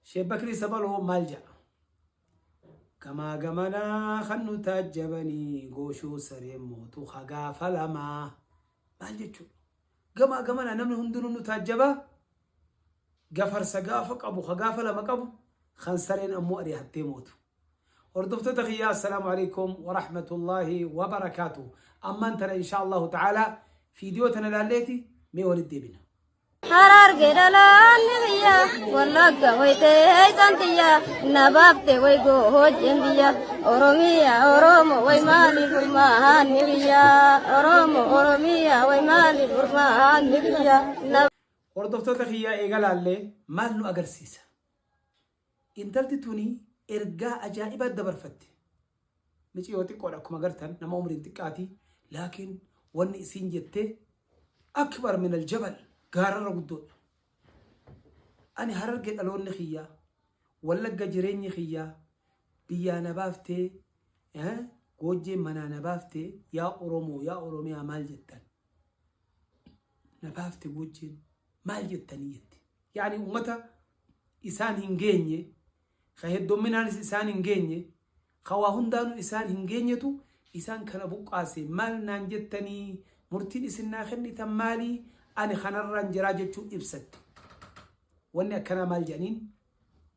Sheek Bakrii Sabaloo maal jedha? Gamaa gamanaa kan nu taajjabanii gooshuu sareen mootu hagaafa lamaa. Maal jechuudha? Gamaa gamanaa namni hundinuu nu taajjabaa gafarsa gaafa qabu hagaafa lama qabu kan sareen ammoo ari'attee mootu. Hordoftoota kiyyaa, assalaamu alaikum wa rahmatullahi wa barakaatu. Ammaan tana insha Allahu ta'ala fiidiyoo tana laalleeti mee walitti deebina. Hararge dhaloonni biyya, Wallagga wayitee isaan, na baafte way hojjen biyya, Oromiya Oromo way maali furmaanni biyya, Oromo Oromiya way maali furmaanni biyya. Hordoftoota kiyyaa, eega laallee maal nu agarsiisa? Intalti tuni ergaa ajaa'ibaa dabarfatte. Miciyoo xiqqoodha akkuma agartan, nama umriin xiqqaati. Laakiin wanni isiin jette akbar min aljabal, gaararra guddoodha. Ani Hararge dhaloonni kiyyaa, Wallagga jireenyi kiyyaa, biyyaa na baaftee, Goojjeen manaa na baaftee, yaa Oromoo, yaa Oromiyaa, maal jettan? Na baafte Goojjeen, maal jettanii jette. Yaani ummata isaan hin geenye, ka heddomminaanis isaan hin geenye, ka waa hundaanuu isaan hin geenyetu isaan kana buqqaase, maal naan jettanii, murtiin isin naa kennitan maalii, ani kanarraan jiraa jechuu ibsatte. Wanni akkanaa maal jedhaniin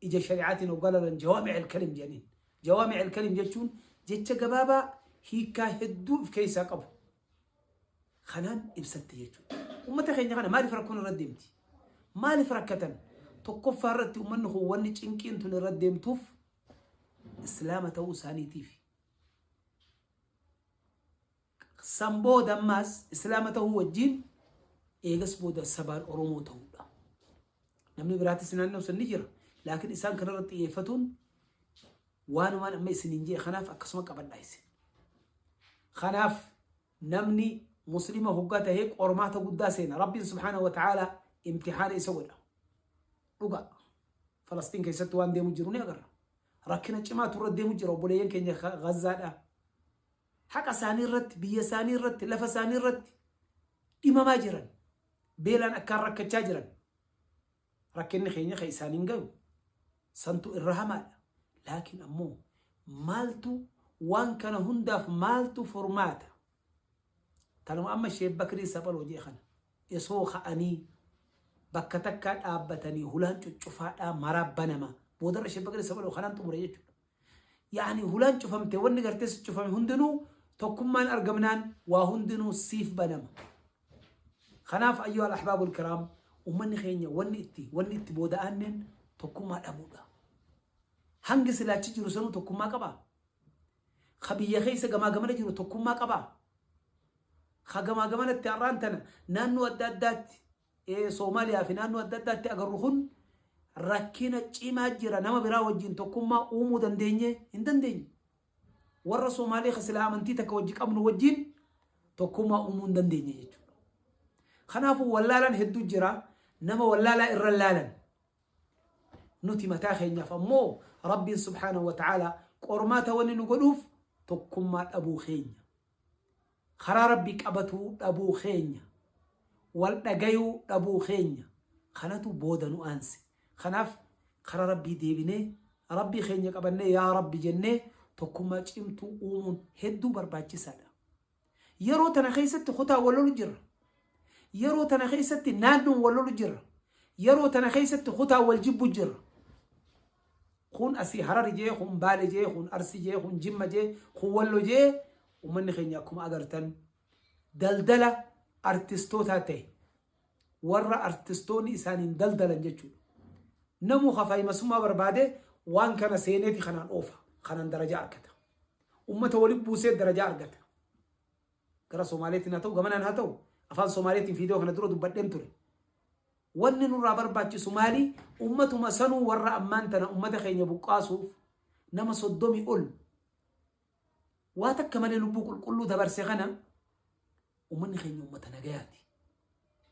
ija shari'aatiin hoggaa lalan jawaamic alkalim jedhaniin. Jawaamic alkalim jechuun jecha gabaabaa hiikkaa hedduu of keessaa qabu. Kanaan ibsatte jechuudha. Uummata keenya kana maaliif rakkoon irra deemti? Maaliif rakkatan? Tokkoffaa irratti uummanni kun wanni cinqiin tun irra deemtuuf Islaama ta'uu isaaniitiif. San booda ammaas Islaama ta'uu wajjin eegas booda sabaan Oromoo ta'uudha. Namni biraatis naannoo san ni jira. Laakiin isaan kanarratti xiyyeeffatuun waanumaan amma isiniin jee kanaaf akkasuma qabadhaa isin. Kanaaf namni Muslima hoggaa tahee qormaata guddaa seena. Rabbiin subhaanahu wa ta'ala imtixaana isa godha. Dhuga. Falastiin keessatti waan deemu jiru ni agarra. Rakkina cimaatu irra deemu jira obboleeyyan keenya Gazaadha. Haqa isaanii irratti, biyya isaanii irratti, lafa isaanii irratti dhimamaa jiran. Beelaan akkaan rakkachaa jiran. Rakkinni keenya kan isaan hin gayu. Santu irra hamaadha. Laakiin ammoo maaltu waan kana hundaaf maaltu furmaata? Tanuma amma Sheek Bakrii Saphaloo jee kana. Isoo ka'anii bakka takkaa dhaabbatanii hulaan cuccufaadhaa maraa banama. Boodarra Sheek Bakrii Saphaloo kanaan xumure jechuudha. Yaani hulaan cufamte, wanni gartee si cufame hundinuu tokkummaan argamnaan waa hundinuu siif banama. Kanaaf ayyuha al-ahbaabul kiraam, uummanni keenya wanni itti booda'aanneen tokkummaa dhabuudha. Hangi silaachi jiru sanuu tokkummaa qabaa? Ka biyya keessa gamaa gamana jiru tokkummaa qabaa? Ka gamaa gamanatti har'aan tana naannoo adda addaatti, Soomaaliyaa fi naannoo adda addaatti agarru kun rakkina cimaa jira. Nama biraa wajjin tokkummaa uumuu dandeenye hin dandeenye. Warra Soomaalee ka silaa amantii takka wajji qabnu wajjin tokkummaa uumuu hin dandeenye jechuudha. Kanaafuu wallaalaan hedduu jira. Nama wallaalaa irra laalan. Nuti mataa keenyaaf ammoo Rabbiin subhaanahu wa ta'ala qormaata wanni nu godhuuf tokkummaa dhabuu keenya. Karaa Rabbii qabatuu dhabuu keenya. Wal dhagayuu dhabuu keenya. Kanatu booda nu aanse. Kanaaf karaa Rabbii deebinee, Rabbii keenya qabannee, yaa Rabbi jennee tokkummaa cimtuu uumuun hedduu barbaachisaadha. Yeroo tana keessatti kutaa wal lolu jirra. Yeroo tana keessatti naannoon wal lolu jirra. Yeroo tana keessatti kutaa wal jibbu jirra. Kun asii Harari jee, kun Baale jee, kun Arsi jee, kun Jimma jee, kun Wallo jee, uummanni keenya akkuma agartan daldala artistootaa ta'e. Warra artistoonni isaaniin daldalan jechuudha. Namuu kafaayimasummaa barbaade waan kana seeneeti kanaan oofa. Kanaan darajaa argata. Uummata waliin buusee darajaa argata. Gara Somaaleetiin haa ta'u, gamanaan haa ta'u, afaan Somaaleetiin viidiyoo kana dura dubbadheen ture. Wanni nurraa barbaachisu maali? Uummatuma sanuu warra ammaan tana uummata keenya buqqaasuuf nama 30 ol waa takka malee lubbuu qulqulluu dabarse kana, uummanni keenya uummata nagayaati.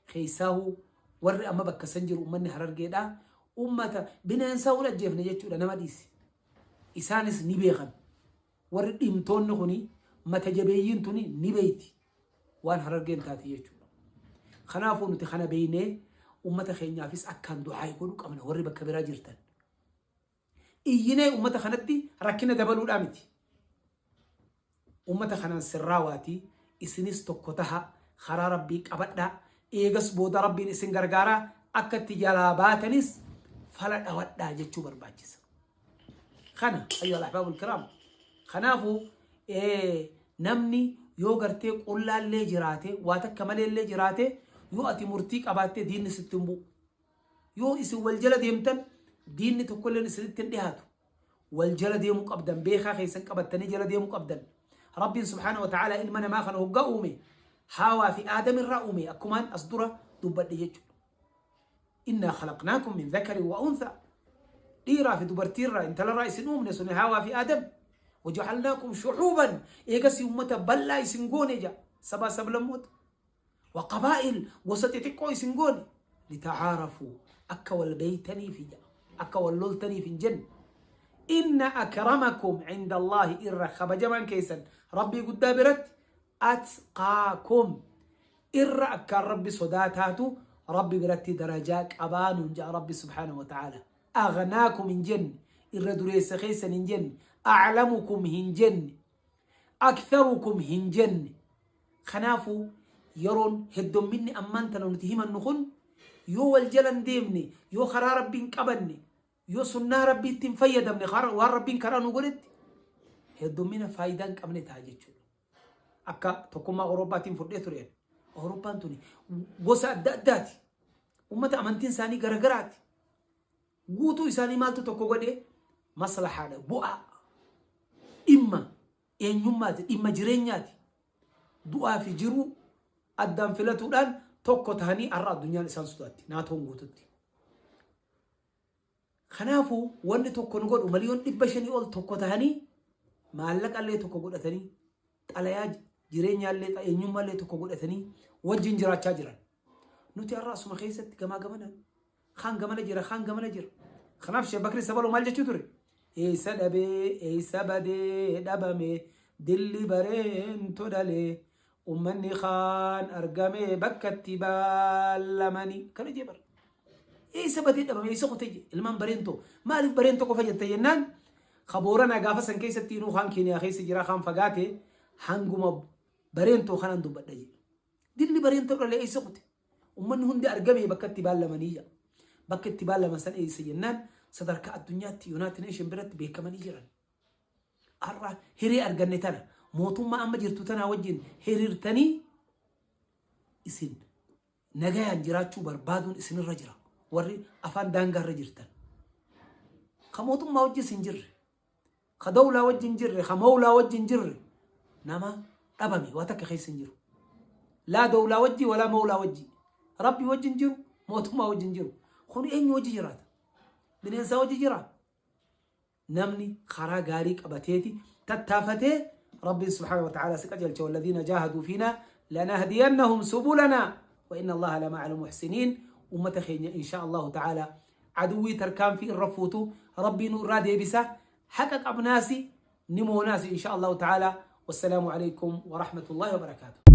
Keessaahuu warri amma bakka san jiru uummanni Harargeedha. Uummata bineensaa wal ajjeefne jechuudha nama dhiisi. Isaanis ni beekan. Warri dhimtoonni kuni, mata jabeeyyiin tuni ni beeyti waan Harargeen taate jechuudha. Kanaafuu nuti kana beeynee uummata keenyaafis akkaan du'aa godhuu qabna warri bakka biraa jirtan. Iyyinee ummata kanatti rakkina dabaluudhaa miti. Ummata kanaan sirraawaati isinis tokko taha karaa Rabbii qabadhaa eegas booda Rabbiin isin gargaaraa akka itti jalaa baatanis fala dhawadhaa jechuu barbaachisa. Kana ayyuhal ahbaabul kiraam. Kanaafuu namni yoo gartee qullaallee jiraate waa takka maleellee jiraate yoo ati murtii qabaatte diinni sitti hin bu'u. Yoo isin wal jala deemtan diinni tokkolleen isinitti hin dhihaatu. Wal jala deemuu qabdan beekaa keessan qabattanii jala deemuu qabdan. Rabbiin subhaanahu wa ta'aalaa ilma namaa kana hoggaa uume haawaa fi aadam irraa uume akkumaan as dura dubbadhe jechuudha. Innaa khalaqnaakum min dhakarin wa unthaa. Dhiiraa fi dubartiirraa intalarraa isin uumne suni haawaa fi aadam. Waja'alnaakum shu'uuban eegasii ummata bal'aa isin goone jedha sabaa sablammoota. Wa qabaa'il gosa xixiqqoo isin goone litacaarafuu akka wal beeytaniifi jedha akka wal loltaniif hin jenne. Inna akramakum cinda Allaahi irra kabajamaan keessan Rabbii guddaa biratti atqaakum irra akkaan Rabbi sodaataatu Rabbi biratti darajaa qabaa nuun jedha Rabbi subhaanahu wa ta'aala. Aghnaakum hin jenne irra dureessa keessan hin jenne a'lamukum hin jenne aktharukum hin jenne. Kanaafuu yeroon heddomminni ammaan tana nuti himannu kun yoo wal jala hin deemne, yoo karaa Rabbii hin qabanne, yoo sunnaa Rabbiitti hin fayyadamne, waan Rabbiin karaa nu godhetti heddommina faayidaa hin qabne ta'a jechuudha. Akka tokkummaa Awurooppaatiin fudhee ture. Awurooppaan tuni gosa adda addaati. Uummata amantiin isaanii garagaraati. Guutuu isaanii maaltu tokko godhe? Maslahaadha, bu'aa, dhimma eenyummaati, dhimma jireenyaati. Du'aa fi jiruu addaan filatuudhaan tokko tahanii har'a addunyaan isaan sodaatti, naatoon guututti. Kanaafuu wanni tokko nu godhu miliyoon 500 ol tokko tahanii maallaqallee tokko godhatanii xalayaa jireenyaallee eenyummaallee tokko godhatanii wajjin jiraachaa jiran. Nuti har'a asuma keessatti gamaa gamanaan kaan gamana jira kaan gamana jira. Kanaaf Sheekh Bakri Sabaloo maal jechuu ture? Eessa dhabee eessa badee dhabame dilli bareento dhalee ummanni kaan argame bakka itti baallamanii. Kana jee bara. Eessa badee dhabame eessa kutee jee ilmaan bareentoo maaliif bareentoo qofa jette jennaan ka Booranaa gaafa san keessatti inuu kaan Keeniyaa keessa jira kaan fagaate hanguma bareentoo kanaan dubbadha jee. Dilli bareentoo dhalee eessa kute? Ummanni hundi argame bakka itti baallamanii jedha. Bakka itti baallaman san eessa jennaan sadarkaa addunyaatti United Nation biratti beekamanii jiran. Har'a hiree arganne tana mootummaa amma jirtu tanaa wajjin hiriirtanii isin nagayaan jiraachuu barbaaduun isinirra jira. Warri afaan daangaarra jirtan. Ka mootummaa wajjin isin jirre. Ka dawlaa wajji hin jirre, ka mawlaa wajji hin jirre nama dhabame waa takka keessa hin jiru. Laa dawlaa wajji walaa mawlaa wajji. Rabbi wajji hin jiru, mootummaa wajji hin jiru. Kun eenyu wajji jiraata? Bineensaa wajji jira? Namni karaa gaarii qabateeti tattaafatee Rabbiin subhaanahu wa ta'ala si qajeelcha walladhiina jaahaduu fiinaa lanahdiyannahum subulanaa wa inna Allaha lama'al muhsiniin ummata keenya insha Allahu ta'ala aduwwii tarkaanfii irra fuutu Rabbii nu irraa deebisa haqa qabnaasi ni moonaasi insha Allahu ta'ala wassalaamu alaikum wa rahmatullahi wa barakaatuh.